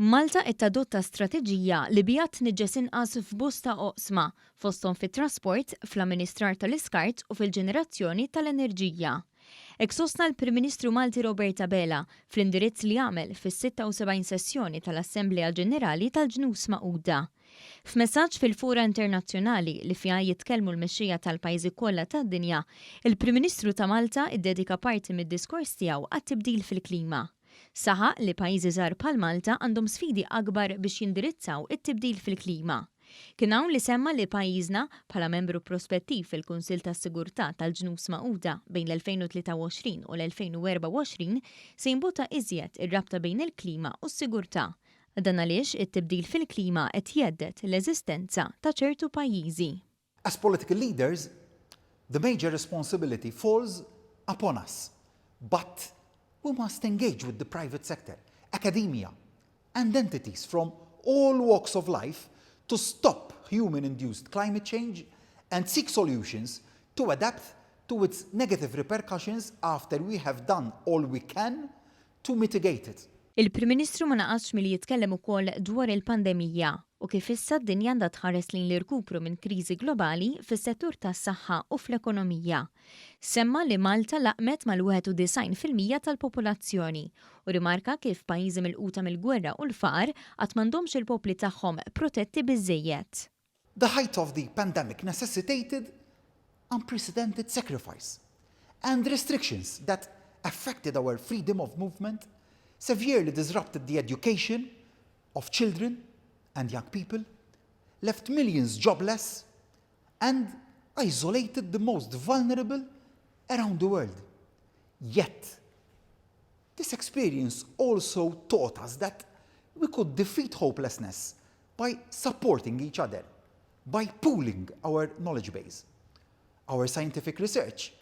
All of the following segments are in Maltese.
Malta qed tadotta strateġija li biha tniġġes inqas f'bosta oqsma, fosthom fit-trasport, fl-amministrar tal-iskart u fil-ġenerazzjoni tal-enerġija. Hekk sostna l-Prim Ministru Malti Robert Abela fl-indirizz li għamel fis-76 sessjoni tal-Assemblea Ġenerali tal-Ġnus Magħquda. F'messaġġ fil-fora internazzjonali li fiha jitkellmu l-mexxejja tal-pajjiżi kollha tad-dinja, il-Prim Ministru ta' Malta ddedika parti mid-diskors tiegħu għat-tibdil fil-klima. Saħaq li pajjiżi żgħar bħal Malta għandhom sfidi akbar biex jindirizzaw it-tibdil fil-klima. Kien hawn li semma li pajjiżna, bħala membru prospettiv fil-Kunsill tas-Sigurtà tal-Ġnus Magħquda bejn l-2023 u l-2024, se jimbotta iżjed ir-rabta bejn il-klima u s-sigurtà. Dan għaliex it-tibdil fil-klima qed jhedded l-eżistenza ta' ċertu pajjiżi. As political leaders, the major responsibility falls upon us, but we must engage with the private sector, academia, and entities from all walks of life to stop human-induced climate change and seek solutions to adapt to its negative repercussions after we have done all we can to mitigate it. Il-Prim Ministru ma naqasx milli jitkellem ukoll dwar il-pandemija u kif issa d-dinja għandha tħares lejn l-irkupru minn kriżi globali fis-settur tas-saħħa u fl-ekonomija. Semma li Malta laqmet mal-91% tal-popolazzjoni u rimarka kif pajjiżi milquta mill-gwerra u l-faqar għad m'għandhomx il-popli tagħhom protetti biżżejjed. The height of the pandemic necessitated unprecedented sacrifice and restrictions that affected our freedom of movement, severely disrupted the education of children and young people, left millions jobless, and isolated the most vulnerable around the world. Yet, this experience also taught us that we could defeat hopelessness by supporting each other, by pooling our knowledge base, our scientific research,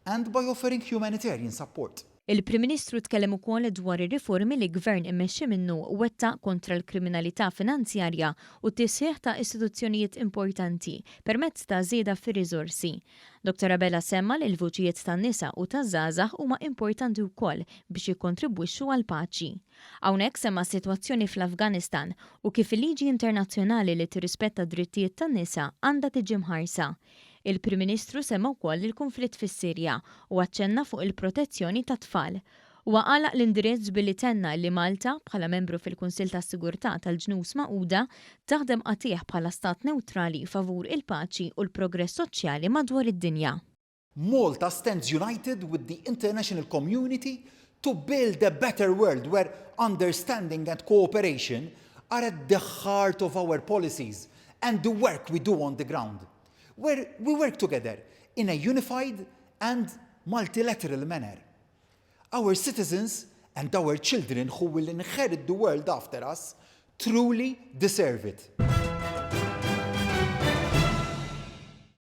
and by offering humanitarian support. Il-Prim Ministru tkellem ukoll dwar ir-riformi li gvern immexxi minnu wettaq kontra l-kriminalità finanzjarja u t-tisħiħ ta' istituzzjonijiet importanti permezz ta' żieda fir-riżorsi. Dr. Abela semma li l-vuċijiet tan-nisa u taż-żgħażagħ huma importanti wkoll biex jikkontribwixxu għall-paċi. Hawnhekk semma s-sitwazzjoni fl-Afganistan u kif il-liġi internazzjonali li tirrispetta d-drittijiet tan-nisa għandha tiġi mħarsa. Il-Prim Ministru semma wkoll il-kunflitt fis-Sirja u aċċenna fuq il-protezzjoni tat-tfal. Huwa għalaq l-indirizz billi tenna li Malta, bħala membru fil-Kunsill tas-Sigurtà tal-Ġnus Magħquda, taħdem qatigħ bħala stat newtrali favur il-paċi u l-progress soċjali madwar id-dinja. Malta stands united with the international community to build a better world where understanding and cooperation are at the heart of our policies and the work we do on the ground, where we work together in a unified and multilateral manner. Our citizens and our children who will inherit the world after us truly deserve it.